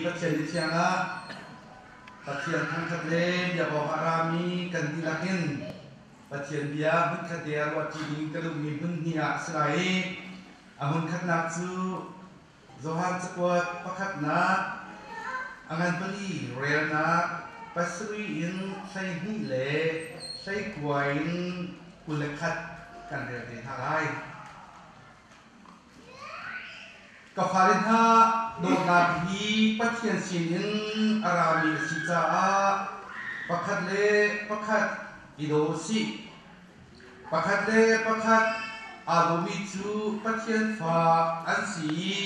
Pathian ni thiang ah Pathian thangṭhat le biak awkah a rami kan dihlak in Pathian bia hmunkhat te ah ruahṭi ding ka duhmi hmun hnih ah a si lai i a hmunkhatnak cu Johan cakuat pakhatnak a ngan pali relnak pasarih in 12 le 19 in 21 kan rel te hna lai. Ka fale hna, dawtnak hi Pathian sinin a rami a si caah pakhat le pakhat i daw u sih. Pakhat le pakhat aa dawmi cu Pathian fa an si i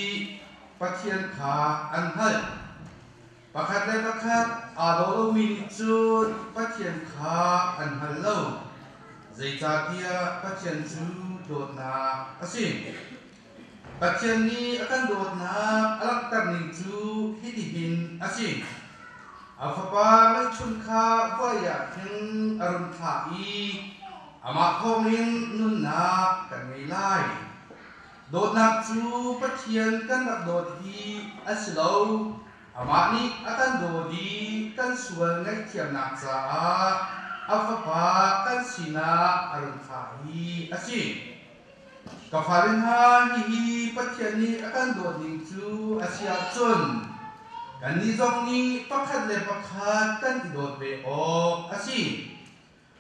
Pathian kha an hngalh. Pakhat le pakhat aa daw lomi nih cun Pathian kha an hngal lo, zeicahtiah Pathian cu dawtnak a si. Pathian nih a kan dawtnak a langhter ning cu hitihin a si: A Fapa ngeihchun kha vawlei ah khin a run thlah i amah thawngin nunnak kan ngei lai. Dawtnak cu Pathian kan rak dawt hi a si lo. Amah nih a kan dawt i kan sual ngaihthiamnak caah a Fapa kan sinah a run thlah hi a si. Ka fale hna, hihi Pathian nih a kan dawt ning cu a si ahcun kannih zong nih pakhat le pakhat kan i dawt ve awk a si.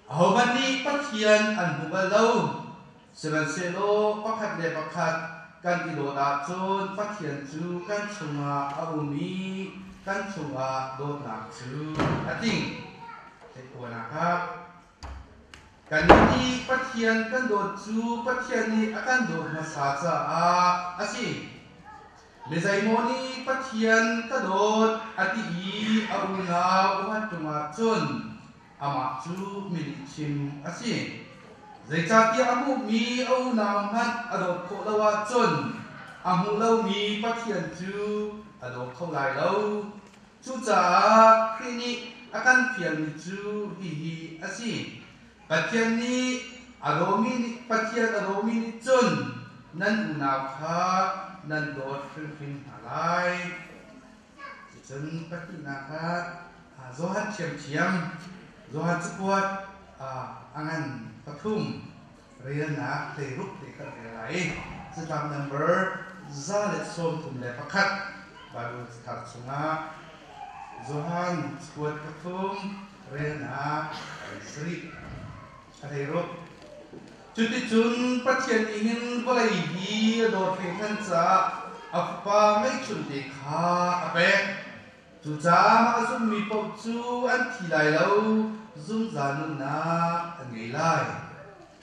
Ahohmanh nih Pathian an hmu bal lo. Sihmanhsehlaw pakhat le pakhat kan i dawt ahcun Pathian cu kan chungah a um i kan chungah dawtnak cu a tling. Theihkuanak ah kannih nih Pathian kan dawt cu Pathian nih a kan dawt hmasa caah a si. Mi zeimaw nih Pathian ka dawt a ti i a unau a huat ṭung ahcun Amah cu mi lihchim a si. Zeicahtiah a hmuhmi a unau hmanh a dawt khawh lo ahcun a hmuh lomi Pathian cu a daw kho lai lo. Cucaah Khrih nih a kan fialmi cu hihi a si: Pathian nih a dawmi nih Pathian a dawmi nih cun nan unau kha nan dawt hrimhrim hna lai. Cucun pahnihnak ah Johan ṭhiamṭhiam, Johan cakuat a ngan pathum relnak 16 te kan rel lai i catlap number 131 Bible cathar chungah Johan cakuat pathum relnak sarih a 16. Cuticun Pathian nih hin vawlei hi a dawt hringhran caah a Fapa ngeihchunte kha a pek. Cucaah mah a zummi paoh cu an thi lai lo, zungzal nunnak an ngei lai.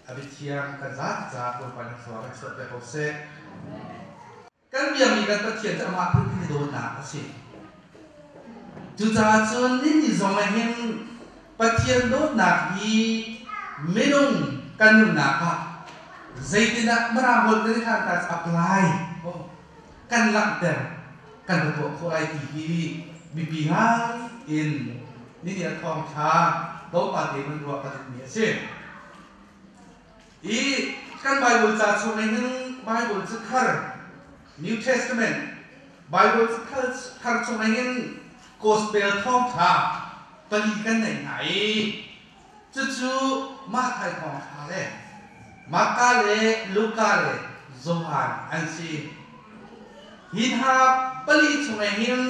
A biathiang kan zapi caah Bawipa nih thlua kan chuahpiak ko seh. Kan biakmi kan Pathian cu amah phunphun i dawtnak a si. Cucaah cun nini zong ah hin Pathian dawtnak hi minung kan nunnak ah zeitindah Mirang holh kan i hlan ta apply kan langhter kan va tuah khawh lai ti hi biapi ngai in nini a thawngṭha tlawmpal te van ruah ka duhmi a si. I kan Bible ca chung ah hin Bible cathar New Testament Bible cathar thar chung ah hin Gospel thawngṭha pali kan nei hna i cucu Matthai thawngṭha le Marka le Luka le Johan an si. Hi hna pali chung ah hin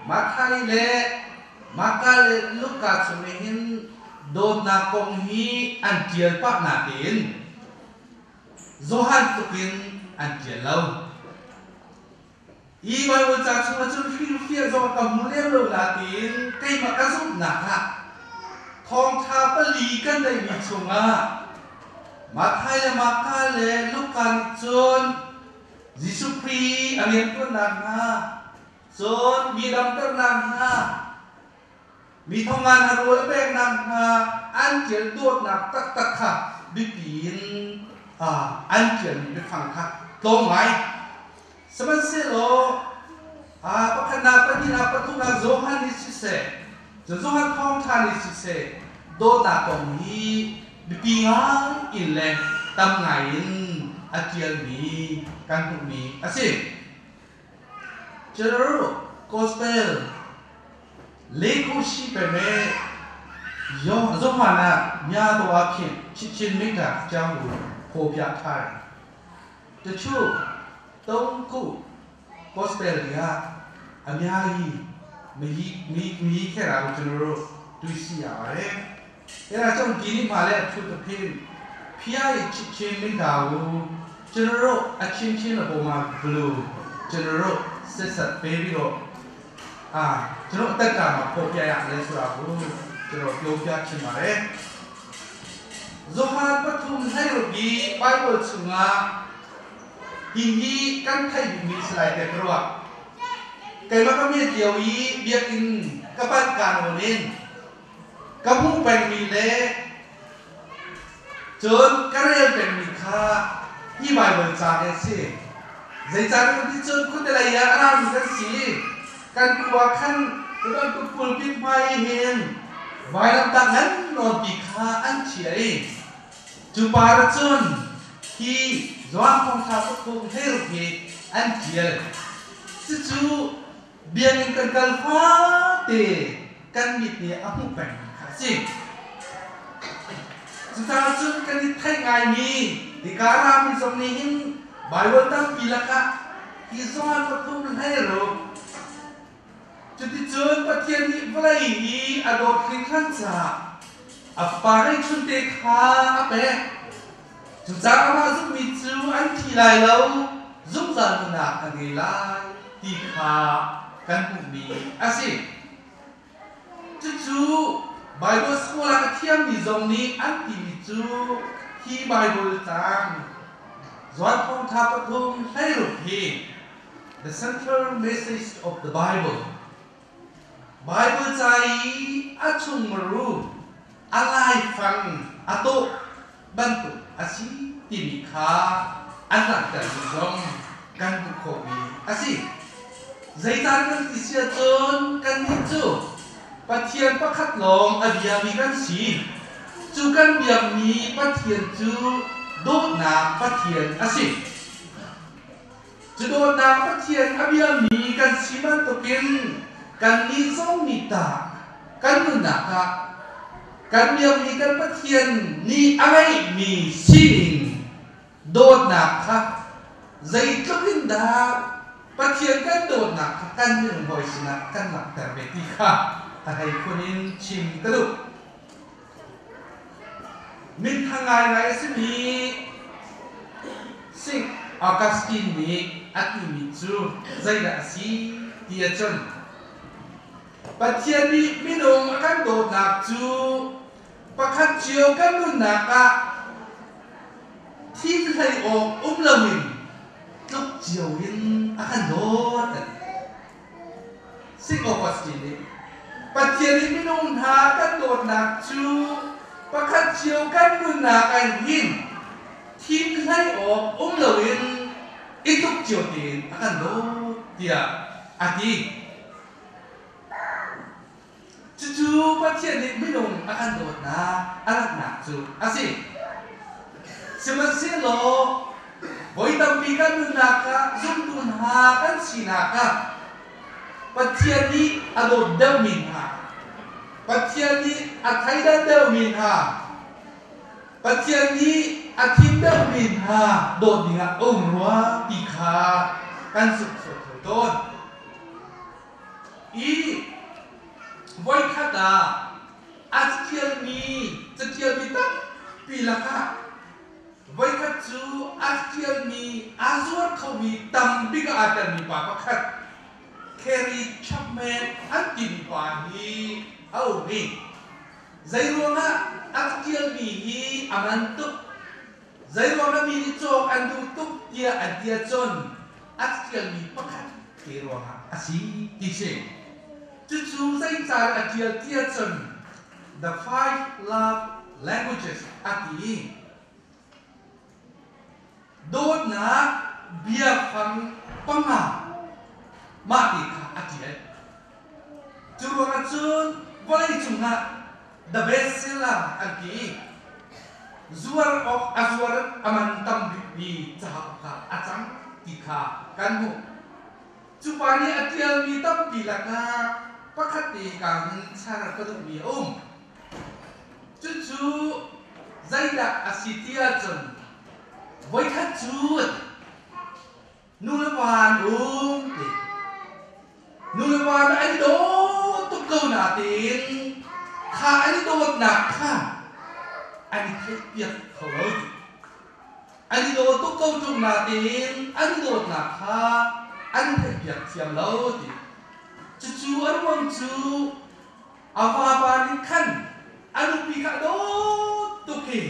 Matthai le Marka le Luka chung ah hin dawtnak kong hi an ṭial pah natein Johan tlukin an ṭial lo. Hi Baibal ca chungah cun hrilhfiah zong ka hmu lem lo natein keimah ka zumhnak ah thawngṭha pali kan neihmi chungah Matthai le Marka le Luka nih cun Jesuh Khrih a rianṭuannak hna, cun mi damternak hna, Mi thongan a rawl a peknak hna an ṭial dawtnak taktak kha biapi in an ṭialmi biafang kha tlawm ngai. Sihmanhsehlaw pakhatnak, pahnihnak, pathumnak Johan nih siseh, cun Johan Thawngṭha nih siseh, dawtnak kong hi biapi ngai in le tam ngai in a ṭialmi kan hmuhmi a si. Cu Gospel လေးခုရှိပေမဲ့ယောဇောဟန်ကများသောအားဖြင့်ချစ်ချင်းမေတ္တာအကြောင်းကိုဖော်ပြထားတယ်။တချို့သုံးခု gospel တွေကအများကြီးမကြီးမမကြီးခဲ့တာကိုကျွန်တော်တို့တွေ့ရှိရပါတယ်။အဲဒါကြောင့်ဒီနေ့မှလည်းအထူးသဖြင့်ဖျားရဲ့ချစ်ချင်းမေတ္တာကိုကျွန်တော်တို့အချင်းချင်းအပေါ်မှာဘလို့ကျွန်တော်တို့ဆက်ဆက်ပေးပြီးတော့အာကျွန်တော်အသက်တာမှာပေါ်ပြရမယ်ဆိုတာကိုကျွန်တော်ပြောပြချင်ပါတယ်။ဇိုဟာပထုံဟဲရဘီဘိုင်ဘယ်ချငါဟီဟီကန်ထိုင်မီစလိုက်တဲ့တော့ကဲမကမြေတျော်ဤဘီယင်ကပတ်ကန်ဝလင်ကမှုပန်မီလေจนกระเรียนเป็นมีค่าที่ไบเบิลจาเอสิใจจากันที่จนคุณแต่ละอย่างอะไรมีกันสีกันกลัวขั้นตอนกุลปิดไม่เห็นไว้ลำตักนั้นนอนปีคาอันเฉียจูปาระจนที่จวนของชาวตุกเฮรุพีอันเฉียจู่เบียงกันกันฟ้าเตกันมิดเนี่ยอาหุแบ่งขาสิสุดท้ายจุดกันที่ไทยไงมีที่การามีสมนี้หินบายวันตั้งปีละกะที่ซ้อนประทุมให้รู้จุดที่จุดประเทียนนี้วลัยฮีอดอดขึ้นขั้นจ่าอัปปาริชุนเตคาอเปจุดจ้ามาซุมีจูอันทีไรแล้วซุมจานุนาอันเกลายตีคากันบุมีอาศิจุดจูไบเบิลสกูลเทียมมีจงนี้อันที่มีจูที่ไบเบิลจังจวนพงทาปทุมให้รู้ที่ the central message of the Bible Bible ใจอาชุงมรู้อะไรฟังอาตุบันตุอาชีติมีคาอันหลังแต่จงกันบุคคลมีอาชีใจจานกันติเสียจนกันนิจูปะเทียนปะคัดลงอเบียมีกันสีจูกันเบียมีปะเทียนจูโดนาปะเทียนอาศิจูโดนาปะเทียนอเบียมีกันสีมันตกินกันนี้ส่งมีตากันนุนากะกันเบียมีกันปะเทียนนี่อะไรมีสิ่งโดนาคะใจจุกินดาปะเทียนกันโดนาคะกันหนึ่งหอยชนะกันหลักแต่เบตีค่ะให้คนนี้ชิมกระดูกมิทางไงไงสิมีสิ่งออกัสตินนี้อัติมิจูใจละสีเตียจนปัจเจียนี้มินงกันโดนักจูประคัดเจียวกันนุนนักอะทีมไทยออกอุ้มละมินจุกเจียวยินอากันโดดสิ่งออกัสตินนี้ปัจเจียนี้มินงหากันโดดนักจูประคัดเจียวกันนุนนักอันยินทีมไทยออกอุ้มละมินอีจุกเจียวตีนอากันโดดเตียอาทิจู่ๆปัจเจียนี้มินงอากันโดดนะอารักหนักจูอาสิสมัยเสโลบอยตัมปีกันนุนักะซุมตุนหากันสีนักะปัจเจียนี้อโดดเดมินหาปัจเจียนี้อไทยเดมินหาปัจเจียนี้อทิมเดมินหาโดดดิ่งองรัวปีคากันสุดสุดต้นอีไว้ข้าตาอาเจียมีจะเจียมีตั้งปีละค่ะไว้ข้าจูอาเจียมีอาซวดเขามีตั้มบิกอาจจะมีปาปะขัดแครีชับแมนอันติมีปาฮีเอาฮีใจรวงะอาเจียมีฮีอามันตุกใจรวงะมีนิโจอันดูตุกเตียอันเตียจนอาเจียมีปะขัดเกรวงะอาศีติเชจู่ๆใจจานอาเจียเตียจน the five love languages อาตีโดนนะเบียฟังปังมามาตีค่ะอาเจียจู่ๆกระจุนวันนี้จุงนะ the best seller อันตีจวรออกอาจวรอามันตั้มบีจะหักค่ะอาจังตีค่ะกันหูจุปานี้อาเจียมีตั้มปี lakah pakhat te ka hin char ka duhmi a um. Cucu zeidah a si ti ahcun voikhat cu nu le va an um ti. Nu le va an i dawt tuk ko nain kha an i dawtnak kha an i theihpiak kho lo ti. An i daw tuk ko ṭung nain an i dawtnak kha an theihpiak thiam lo ti. Cucu a ruang cu a vapa nih khan a nupi kha a dawt tuk i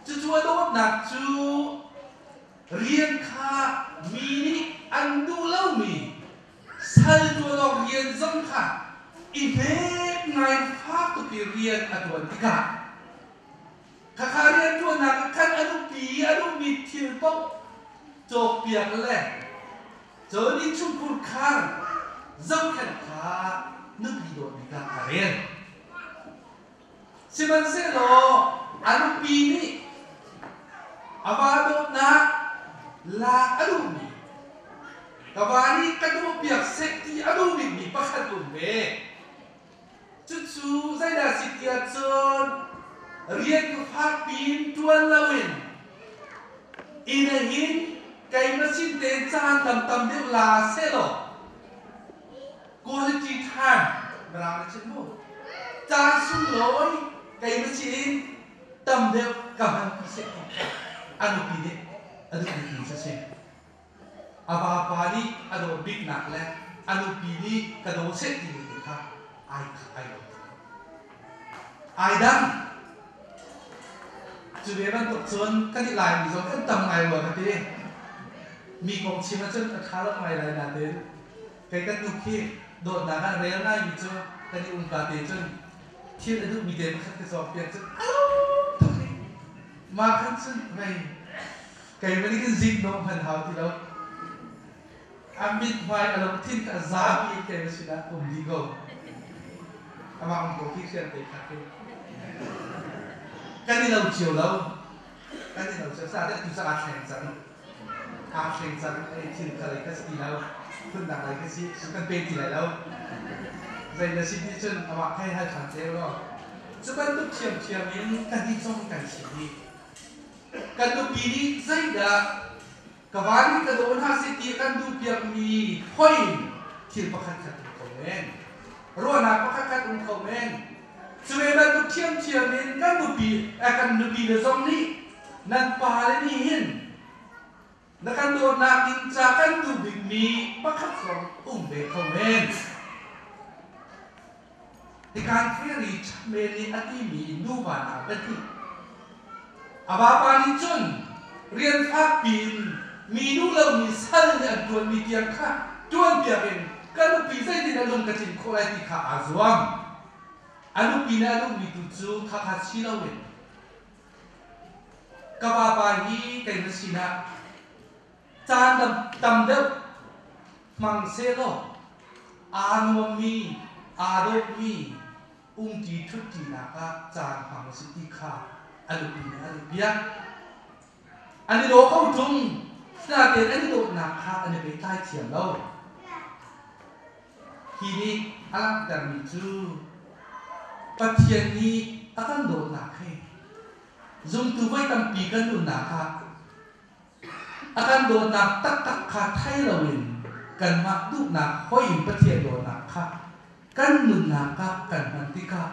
cucu a dawtnak cu rian kha mi nih an duh lomi sal ṭuan awk rian zong kha i hnek ngai fak tuk i rian a ṭuan tikah Khakha rianṭuannak ah khan a nupi i a duhmi thil paoh cawkpiak le cun innchungkhur khar zohkhenh kha nupi dawt bik ah a rel. Sihmanhsehlaw a nupi nih a va dawtnak lak a duhmi, ka va nih ka tuahpiak seh ti a duh bikmi pakhat um ve. Cucu zeidah a si tiah cun rian ka fakpi in ṭuan loin inn ah hin keimah sin tein caan tam tam deuh la sehlaw quality time mirang nih chim mu caan sunglawi keimah sin in tam deuh ka hman ti seh ti kha a nupi nih a duhmi cu a si. A vapa nih a dawt biknak le a nupi nih ka daw seh timi te kha ai ai lo. Ai dang. Cu ve bantuk cun kan i Laimi zong kan tam ngai rua ka ti. Mi kong chim ahcun a ṭha lo ngai lai nain kei kan nu khi dawtnak ah rel ngaimi cu kan i umka te cun thil a duhmi te pakhat ka cawkpiak cun a lo tuk hi. Mah khan cun mei Keimah nih khin ziknawh hman hau ti lo. A mithmai a lungthin kha a zapi in keimah sinah um dih ko. Amah um ko khi hriam te kha khi. Kan i lo cio lo. Kan i lo cio. Sa te tu cu aa thleng cang. Aa thleng cang. Ei thil kha lei ka si ti lo. Phundang lei ka si. Kan pe ti lai lo. Zei na si ti cun amah thei hal ṭhan te law. Cu bantuk ṭhiamṭhiam in kan i cong kan si dih. Kan nupi nih zeidah ka va nih ka daw hna seh ti a kan duhpiakmi hoi thil pakhatkhat um kho men. Ruahnak pakhatkhat um kho men. Cu ve bantuk ṭhiamṭhiam in kan nupi kan nupi le zong nih nan pale nih hin na kan dawtnak ding ca kan duh bikmi pakhat zong um ve kho men. Hikan thilri ṭhatmen nih a timi nuva hna pahnih a vapa nih cun rian fakpi in mi duh lomi sal nih an ṭuanmi tiang kha ṭuanpiak in ka nupi zeitin a lung ka tlin khawh lai ti kha aa zuam. A nupi nih a duhmi tu cu khakha si loin ka vapa hi keimah sinah caan tam deuh hmang sehlaw aa nuammi, aa dawtmi umṭi ṭhutṭinak ah caan hmang a si ti kha a nupi nih a duhpiak. An i daw ko ṭung, sinain an i dawtnak kha an i pehtlai thiam lo. Hi nih a langhtermi cu Pathian nih a kan dawtnak hi zumtu voi tampi kan nunnak ah A kan dawtnak taktak kha thei loin kanmah duhnak hoi in Pathian dawtnak kha kan nunnak ah kan hman tikah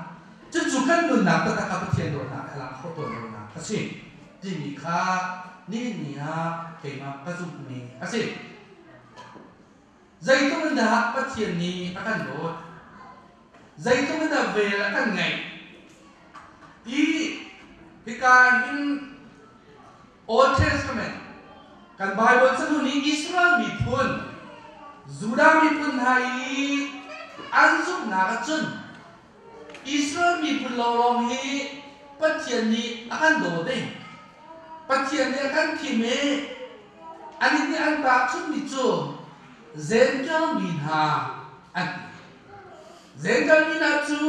cucu kan nunnak taktak ah Pathian dawtnak a lang kho tawn lonak a si timi kha nihin ni ah keimah ka zumhmi a si. Zeitluk in dah Pathian nih a kan dawt? Zeitluk in dah vel a kan ngeih? Ti hika hin Old Testament kan Bible cahlun i Israel miphun Judah miphun hna i an zumhnak ahcun Israel miphun lawnglawng hi Pathian nih a kan dawt i Pathian nih a kan thim i anih nih an tahchunhmi cu Jentail mi hna an ti. Jentail mi hna cu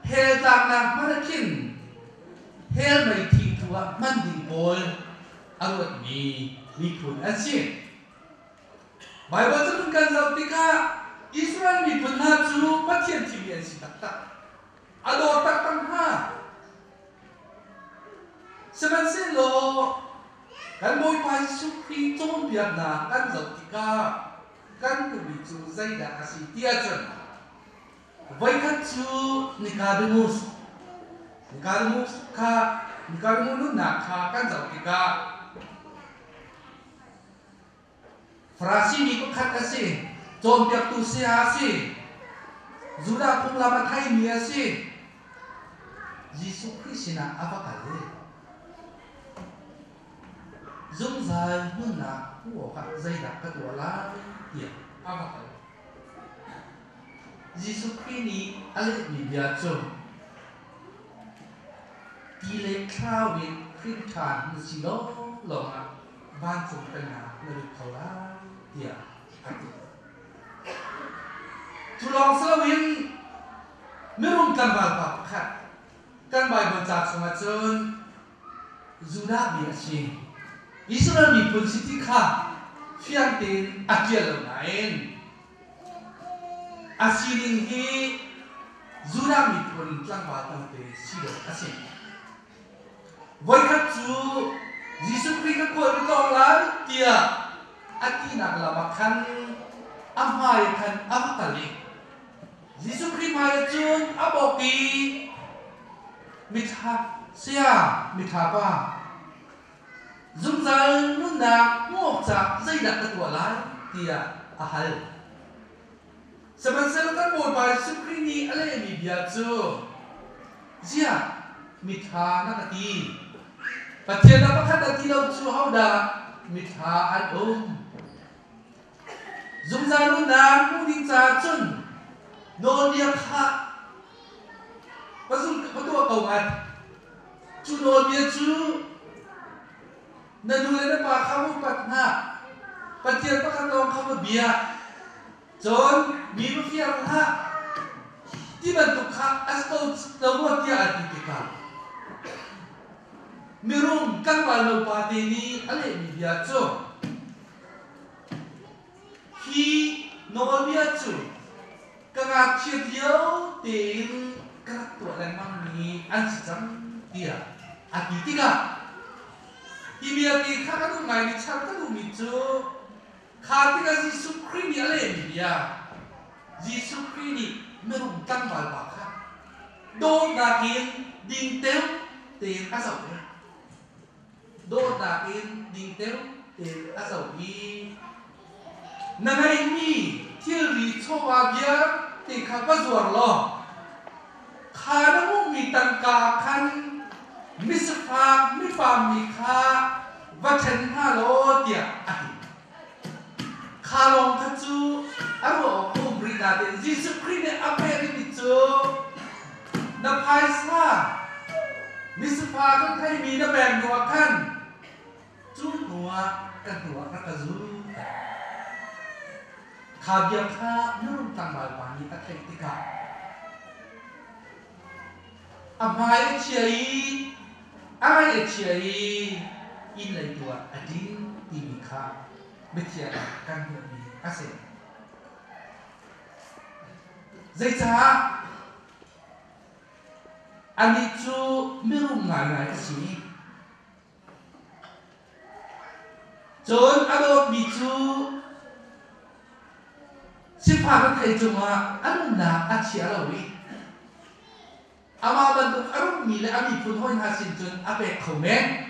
hell tlaknak hmanh ah khin hell mei thingthu ah hman ding pawl a ruatmi miphun an si. Baibal cahlun kan zoh tikah Israel Israel miphun hna cu Pathian thimmi an si taktak. A dawt taktak hna. Sihmanhsehlaw kan Bawipa Jesuh Khrih cawnpiaknak kan zoh tikah kan hmuhmi cu zeidah a si ti ahcun voikhat cu Nicodemus Nicodemus kha Nicodemus nunnak kha kan zoh tikah Farasi mi pakhat a si, cawnpiaktu saya a si, Judah phunglam a theimi a si. Jesuh Khrih sinah a va kal i zungzal nunnak hmuh awkah zeidah ka tuah lai tiah a va hal. Jesuh Khrih nih a lehmi bia cu ti le thlarau in hrin ṭhan na si lawnglawng ah vancung pennak na lut kho lai tiah a ti. Cu lawng si loin mirum tlangval pa pakhat kan Baibal ca chungah cun Judah mi a si. Israel miphun si ti kha fiang tein a ṭial lo nain a sining hi Judah miphun tlangval tangte si dawh a si. Voikhat cu Jesuh Khrih ka kawl ka tlawng lai tiah a tinak lam ah khan a hmai khan a va kal i Jesuh Khrih hmai ah cun a bawk i mitha saya mitha pa zungzal nunnak hmuh awk caah zeidah ka tuah lai tiah a hal. Sihmanhsehlaw kan Bawipa Jesuh Khrih nih a lehmi bia cu, Ziah, mitha na ka ti? Pathian a pakhat a ti lo cu hodah mitha an um? Zungzal nunnak hmuh ding caah cun nawlbia kha va zul va tuah ko ngat. Cu nawlbia cu na nu le na pa kha upat hna, Pathian pakhat lawng kha va bia. Cun mi va fiar hlah ti bantuk kha a si ko lo maw tiah a ti tikah mirum tlangval no pa te nih a lehmi bia cu hi nawlbia cu ka ngakchiat lio tein ka rak tuah lengmangmi an si cang tiah a ti tikah hi bia te kha ka duh ngaimi char ka duhmi cu Kha tikah Jesuh Khrih nih a lehmi bia, Jesuh Khrih nih mirum tlangval pa kha dawtnak in dingteu tein a zoh i dawtnak in dingteu tein a zoh i na ngeihmi thilri chawva vialte kha va zuar law kha na hmuhmi tangka khan misifak mipammi kha va ṭhen hna law tiah a ti. Kha lawng kha cu a ruah awk a um rih nain Jesuh Khrih nih a pek rihmi cu na phaisa misifak kan theimi na pek hnuah khan cu hnuah ka hnuah rak ka zul. Kha bia kha mirum tlangval pa nih a theih tikah a hmai a chia i a ngaih a chia i inn lei tu ah a ding timi kha mithiang ah kan hmuhmi a si. Zeicah anih cu mirum ngaingai a si. Cun a dawtmi cu sifak rethei cungah a nunnak a chia lo i amah bantuk a rummi le a miphun hawi hna sin cun a pek kho men.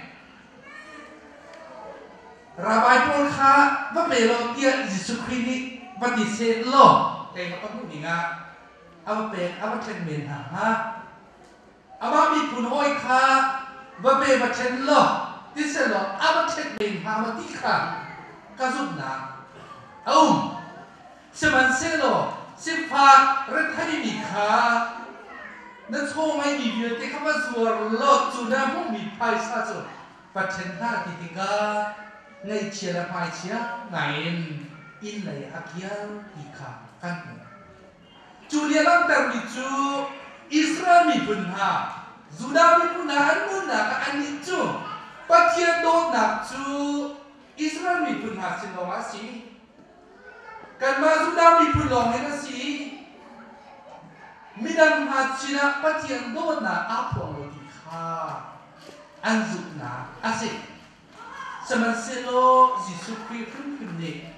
Rabbi pawl kha va pe law tiah Jesuh Khrih nih va ti seh law keimah ka hmuh ning ah a va pek a va thlen men hna hnga. Amah miphun hawi kha va pe va ṭhen law ti sehlaw a va ṭhen men hnga maw ti kha ka zumhnak a um. Sihmanhsehlaw sifak retheimi kha na chaw ngeimi vialte kha va zuar law cu na hmuhmi phaisa cu va ṭhen hna ti tikah ngaihchia le hmaichia ngaiin inn lei ah a kir ti kha kan hmuh. Cu nih a langhtermi cu Israel miphun hna, Judah miphun hna an nunnak ah annih cu Pathian dawtnak cu Israel miphun hna sin lawngah a si. Kanmah Judah miphun lawng hin a si. Midang hna sinah Pathian dawtnak aa phuang lo ti kha an zumhnak a si. Sihmanhsehlaw Jesuh Khrih hrimhrim nih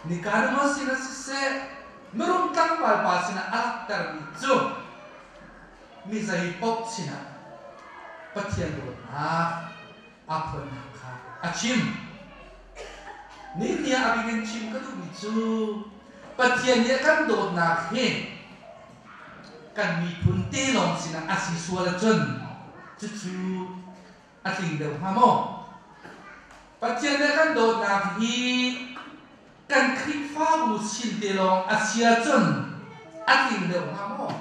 Nicodemus sinah siseh, mirum tlangval pa sinah a langhtermi cu mi zei paoh sinah Pathian dawtnak aa phuannak kha a chim. Nihin ah a bik in chim ka duhmi cu Pathian nih a kan dawtnak hi kan miphun te lawng sinah a si sual ahcun cucu a tling deuh hnga maw? Pathian nih a kan dawtnak hi kan Khrihfabu sin te lawng a si ahcun a tling deuh hnga maw?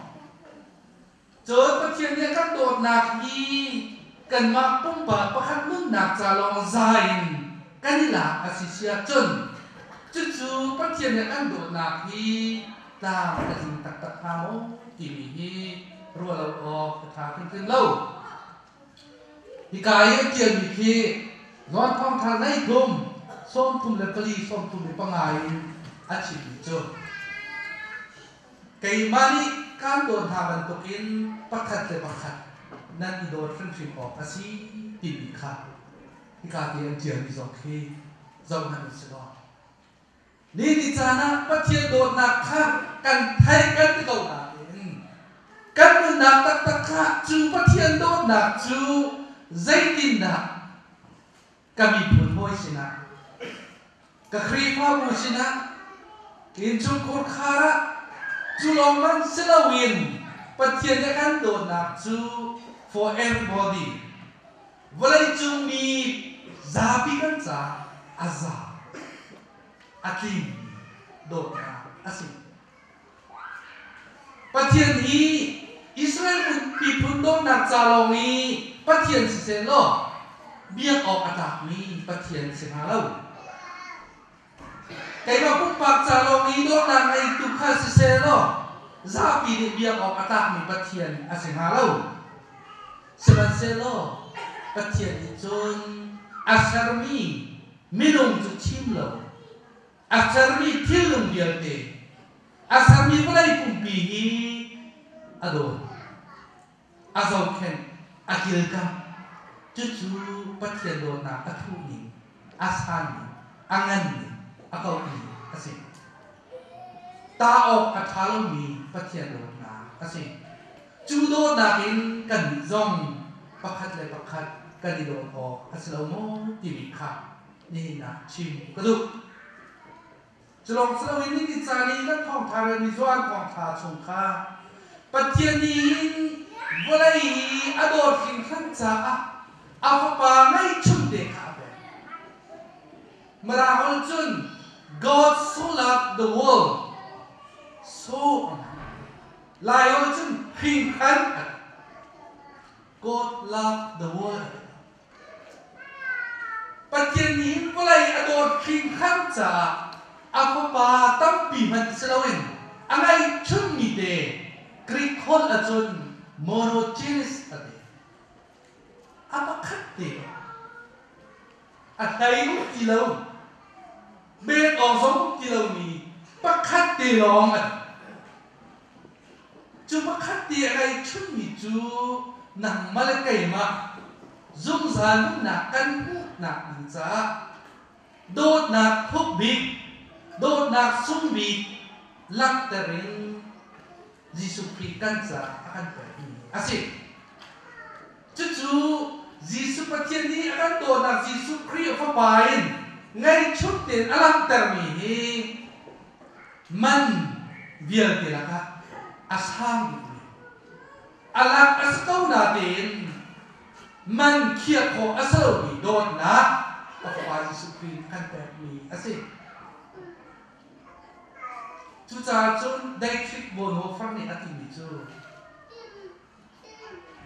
Cun Pathian nih a kan dawtnak hi kanmah pumpak pakhat nunnak ca lawng za in kan i lak a si si ahcun cucu Pathian nih a kan dawtnak hi tlam a tling taktak hnga maw timi hi ruah lo awk a ṭha hrimhrim lo. Hika i a ṭialmi khi John Thawngṭha hleithum, 34, 35 in a chimmi cu Keimah nih kaan dawt hna bantukin pakhat le pakhat nan i dawt hrimhrim awk a si timi kha hika te an ṭialmi zong khi zohhmanh u sih law. Ni ni caan ah Pathian dawtnak kha kan theih kan ti ko nain kan nunnak taktak kha cu Pathian dawtnak cu zeitindah ka miphun hawi sinah, ka Khrihfabu sinah, ka innchungkhar khar ah cu lawng man si loin Pathian nih a kan dawtnak cu for everybody vawleicung mi zapi kan caah a za a tling dawtnak a si. Pathian hi Israel miphun dawtnak ca lawng i Pathian siseh law biak awk a tlakmi Pathian si hnga lo. Keimah pumpak ca lawng i dawtnak ngeitu kha siseh law zapi nih biak awk a tlakmi Pathian a si hnga lo. Sihmanhsehlaw Pathian nih cun a sermi minung cu thim lo a sermi thilnung vialte, a sermi vawlei pumpi hi a dawt, a zohkhenh, a kilkamh. Cucu Pathian dawtnak a thuhning, a sanning, a nganning, a kauhning a si. Tah awk a ṭha lomi Pathian dawtnak a si. Cu dawtnak in kannih zong pakhat le pakhat kan i dawt awk a si lo maw timi kha nihin ah chim ka duh. Culawng si loin ni caan i kan thawngṭha relmi Johan thawngṭha chung kha Pathian nih hin vawlei hi a dawt hringhran caah a Fapa ngeihchunte kha a pek. Mirang holh cun God so loved the world so Lai holh cun hringhran God loved the world. Pathian nih hin vawlei a dawt hringhran caah a fapa tampi hmanh si loin a ngeihchunmi te Greek holh ahcun monogenes a ti. A pakhat te a hlei um ti lo, bet awk zong ti lomi pakhat te lawng a ti. Cu pakhat te a ngeihchunmi cu nangmah le keimah zungzal nunnak kan hmuhnak ding caah dawtnak thuk bik, dawtnak sung bik langhter in Jesuh Khrih kan caah a kan pekmi a si. Cucu Jesuh Pathian nih a kan dawtnak Jesuh Khrih a Fapa in ngeihchun tein a langhtermi hi man vialte lakah a sang bikmi a lak a si ko natein man khiah khawh a si lomi dawtnak a Fapa Jesuh Khrih a kan pekmi a si. Cucaah cun Dietrich Bonhoeffer nih a timi cu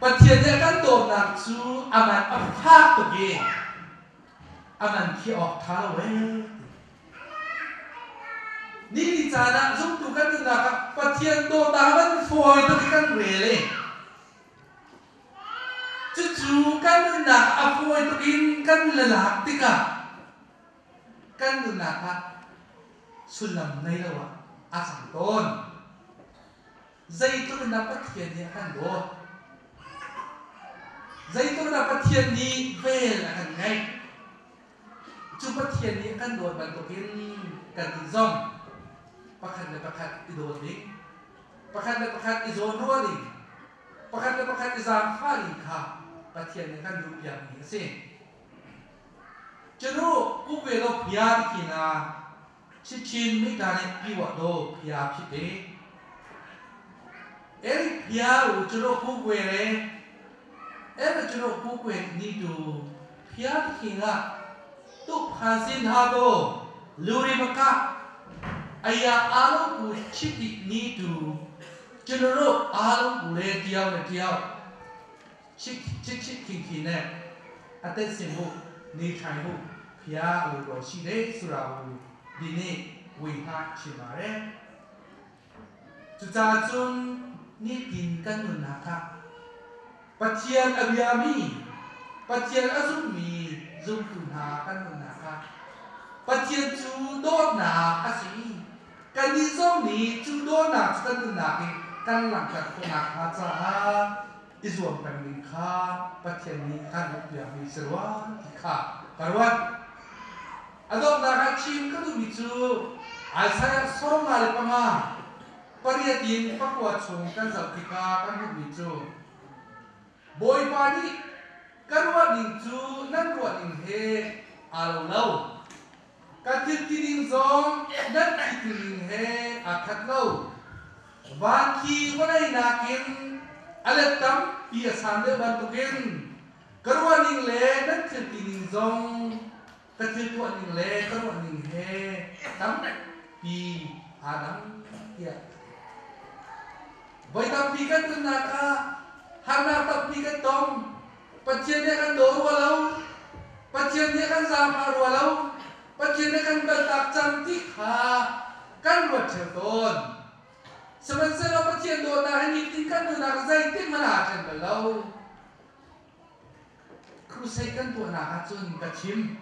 Pathian nih a kan dawtnak cu a man a fak tuk i a man khi awk ṭha lo ee. Ni ni caan ah zumtu kan nunnak ah Pathian dawtnak a man fawi tuk i kan rel i cucu kan nunnak a fawi tuk in kan lalak tikah kan nunnak ah sullam nei lo ah a cang tawn. Zeitluk in dah Pathian nih a kan dawt? Zeitluk in dah Pathian nih vel a kan ngeih? Cu Pathian nih a kan dawt bantukin kannih zong pakhat le pakhat i dawt ding, pakhat le pakhat i zawnruah ding, pakhat le pakhat i zaangfah ding kha Pathian nih a kan duhpiakmi a si. Cunu kukve lo phia ti khi na Chichin mita nih piwa do phia phite. Eric phia u churo kukwe re Eric churo kukwe ni tu phia ti khi nga tu phan sin ha do luri maka aya alo ku chiti ni tu churo alo ku le tiao le tiao chit chit chit khin khin ne atet sim hu ni thai hu phia lu ro shi de sura hu di ni wi ha chim are cucaah cun nitin kan nunnak ah Pathian a biami Pathian a zummi zumtu hna kan nunnak ah Pathian cu dawtnak a si. Kannih zong nih cu dawtnak cu kan nunnak i kan langhter khawhnak hnga caah i zuam peng ding kha Pathian nih kan ukpiakmi si rua ti kha ka ruat. A donghnak ah chim ka duhmi cu Isaiah 55 pariat in pakua chung kan zoh tikah kan hmuhmi cu Bawipa nih ka ruah ning cu nan ruah ning he aa lo lo. Ka thil ti ding zong nan ti ning he aa khat lo. Van khi vawlei nakin a let tampi a san deuh bantukin ka ruah ning le nan thil ti ning zong ka thil tuah ning le ka ruah ning he tampi aa dang tiah. Voi tampi kan nunnak ah harnak tampi kan tong. Pathian nih a kan daw rua lo. Pathian nih a kan zaangfah rua lo. Pathian nih a kan kaltak cang ti kha kan ruat ṭheo tawn. Sihmanhsehlaw Pathian dawtnak hi nitin kan nunnak zeitik hmanh aa ṭhen bal lo. Crusade kan tuahnak ahcun ka chim.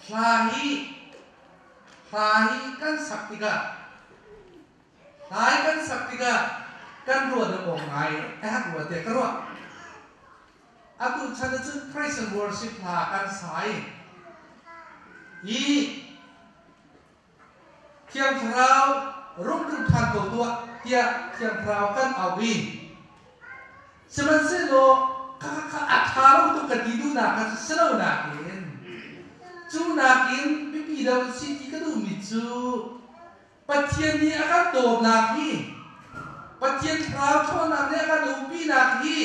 Hla hi hla hi kan sak tikah Hlai kan sak tikah kan ruah deuh awk ngai a herh rua tiah ka ruah. Atu chan ahcun praise and worship hla kan sa i hi Thiang Thlarau rung ṭhan ko tuah tiah Thiang Thlarau kan auh i sihmanhsehlaw kha a ṭha lo tuk ka ti duhnak kha si lo nakin cu nakin biapi deuh si ti ka duhmi cu Pathian nih a kan dawtnak hi, Pathian Thlarau ṭhawnnak nih a kan umpinak hi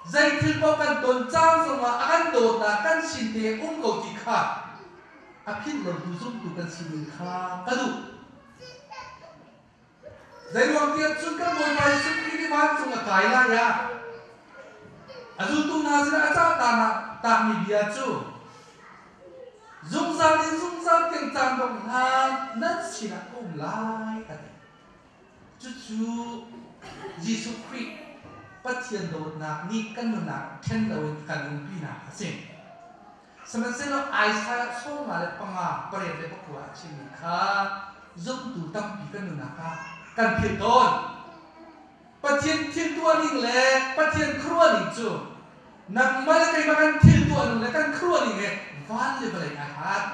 zeithil paoh kan ton caan zongah a kan dawtnak kan sin te um ko ti kha a philh lotu zumtu kan sining kha ka duh. Zeiruang tiah cun kan Bawipa Jesuh Khrih nih vancung a kai lai ah a zultu hna sinah a cah takmi bia cu Zungzal in zungzal tiang caan dongh hlan nan sinah ka um lai, a ti. Cucu Jesuh Khrih Pathian dawtnak nih kan nunnak ṭhen loin kan umpinak a si. Sihmanhsehlaw Isaiah 55 pariat le pakua a chimmi kha zumtu tampi kan nunnak ah kan philh tawn. Pathian thil tuah ning le Pathian khuaruah ning cu nangmah le keimah kan thil tuah ning le kan khuaruah ning he van le vawlei ai hlat.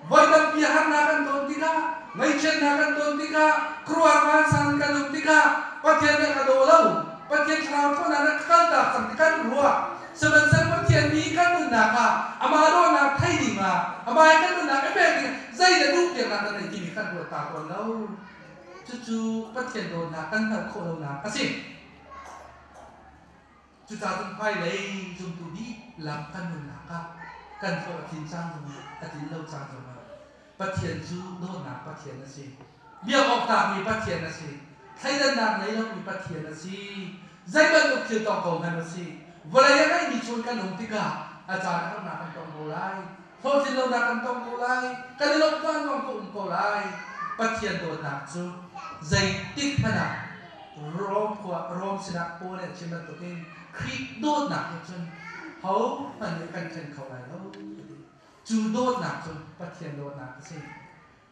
Voi tampi harnak kan ton tikah, ngaihchiatnak kan ton tikah, khuaruahhar vansan kan um tikah Pathian nih a ka daw lo, Pathian thlarau ṭhawnnak nih a ka kaltak cang ti kan ruah. Sihmanhsehlaw Pathian nih kan nunnak ah amah dawtnak thei ding ah, amah he kan nunnak i pek ding ah zeidah duhpiaknak na nei timi kan ruat ta tawn lo. Cucu Pathian dawtnak kan hngalh khawh lonak a si. Cucaah cun hmailei zumtu dihlak kan nunnak ah kan hlawh a tlin caan zongah a tlin lo caan zongah Pathian cu dawtnak Pathian a si. Biak awk tlakmi Pathian a si. Thleidannak ngei lomi Pathian a si. Zei bantuk thil tong ko hmanh a si. Vawlei a ngeimi chung kan um tikah a caan harnak kan tong ko lai. Hlawhtlin lonak kan tong ko lai. Kan i lawmh caan zong ka um ko lai. Pathian dawtnak cu zeitik hmanh ah Rom khua Rom sinah Paul nih a chim bantukin Khrih dawtnak nih cun hohmanh nih kan ṭhen kho lai lo. Cu dawtnak cu Pathian dawtnak a si.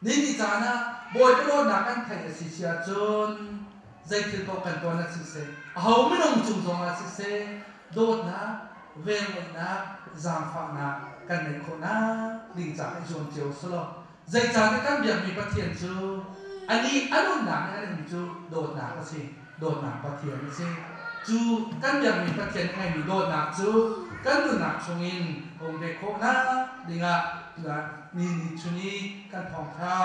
Ni ni caan ah Bawipa dawtnak kan theih a si si ahcun zeithil paoh kan tuan ah siseh, aho minung cung zongah siseh, dawtnak, velngeihnak, zaangfahnak kan neih khawhnak ding caah i zuam cio selaw zeicahtiah kan biakmi Pathian cu anih a nunnak nih a ngeihmi cu dawtnak a si, dawtnak Pathian a si. Cu kan biakmi Pathian a ngeihmi dawtnak cu kan nunnak chungin a um ve khawhnak dingah ni ni chun i kan thawngṭha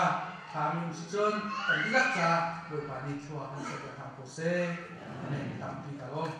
ṭhami um si cun kan dihlak ca Bawipa nih thlua kan serpiak hram ko seh. Amen. Tampi ka lawm.